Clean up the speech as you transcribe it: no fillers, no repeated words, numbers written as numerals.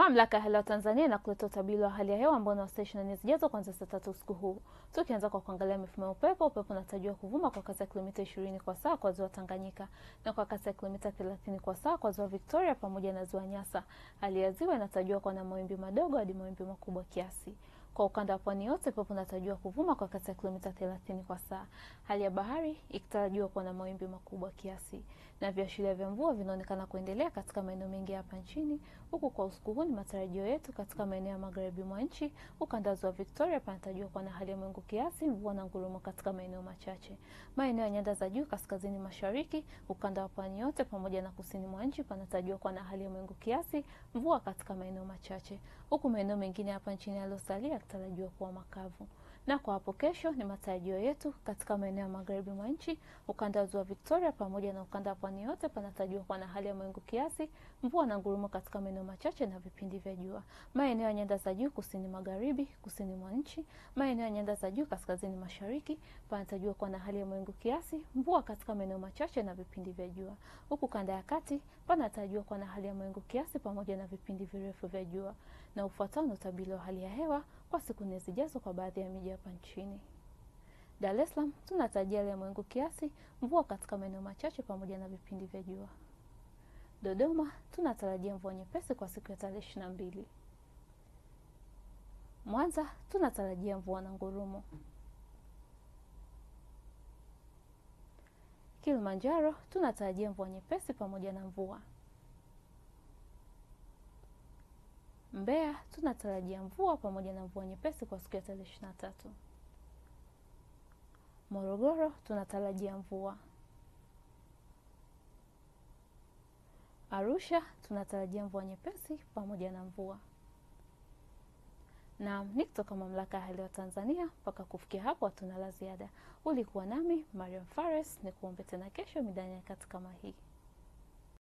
Mamlaka ya Hali ya Hewa Tanzania inakuletea utabiri wa hali ya hewa ambao ni wa saa 24 zijazo kuanzia saa 3 usiku huu. Tukianza kwa kuangalia mifumo ya upepo, upepo unatarajiwa kuvuma kwa kasi ya kilomita 20 kwa saa kwa ziwa Tanganyika na kwa kasi ya kilomita 30 kwa saa kwa ziwa Victoria pamoja na ziwa Nyasa. Hali ya ziwa inatarajiwa kuwa na mawimbi madogo hadi mawimbi makubwa kiasi. Kwa ukanda wa pwani yote upepo unatarajiwa kuvuma kwa kasi ya kilomita 30 kwa saa. Hali ya bahari ikitarajiwa kuwa na mawimbi makubwa kiasi. Na viashiria vya mvua vinaonekana kuendelea katika maeneo mengi hapa nchini, huku kwa usiku huu ni matarajio yetu katika maeneo ya magharibi mwa nchi, ukanda wa ziwa Victoria panatarajiwa kuwa na hali ya mawingu kiasi, mvua na ngurumo katika maeneo machache. Maeneo ya nyanda za juu kaskazini mashariki, ukanda wa pwani yote pamoja na kusini mwa nchi panatarajiwa kuwa na hali ya mawingu kiasi, mvua katika maeneo machache, huku maeneo mengine hapa nchini yaliyosalia yakitarajiwa kuwa makavu. Na kwa hapo kesho ni matarajio yetu katika maeneo ya magharibi mwa nchi, ukanda wa ziwa Victoria pamoja na ukanda wa pwani yote panatarajiwa kuwa na hali ya mawingu kiasi, mvua na ngurumo katika maeneo machache na vipindi vya jua. Maeneo ya nyanda za juu kusini magharibi, kusini mwa nchi, maeneo ya nyanda za juu kaskazini mashariki panatarajiwa kuwa na hali ya mawingu kiasi, mvua katika maeneo machache na vipindi vya jua. Huku kanda ya kati panatarajiwa kuwa na hali ya mawingu kiasi pamoja na vipindi virefu vya jua. Na ufuatao ni utabiri wa hali ya hewa kwa siku nne zijazo kwa baadhi ya miji hapa nchini. Dar es Salaam tunatarajia hali ya mawingu kiasi, mvua katika maeneo machache pamoja na vipindi vya jua. Dodoma tunatarajia mvua nyepesi kwa siku ya tarehe 22. Mwanza tunatarajia mvua na ngurumo. Kilimanjaro tunatarajia mvua nyepesi pamoja na mvua. Mbeya tunatarajia mvua pamoja na mvua nyepesi kwa siku ya tarehe 23. Morogoro tunatarajia mvua. Arusha tunatarajia mvua nyepesi pamoja na mvua. Naam, ni kutoka Mamlaka ya Hali ya Hewa Tanzania. Mpaka kufikia hapo hatuna la ziada. Ulikuwa nami Mariam Fares, nikuombe tena kesho mida nyakati kama hii.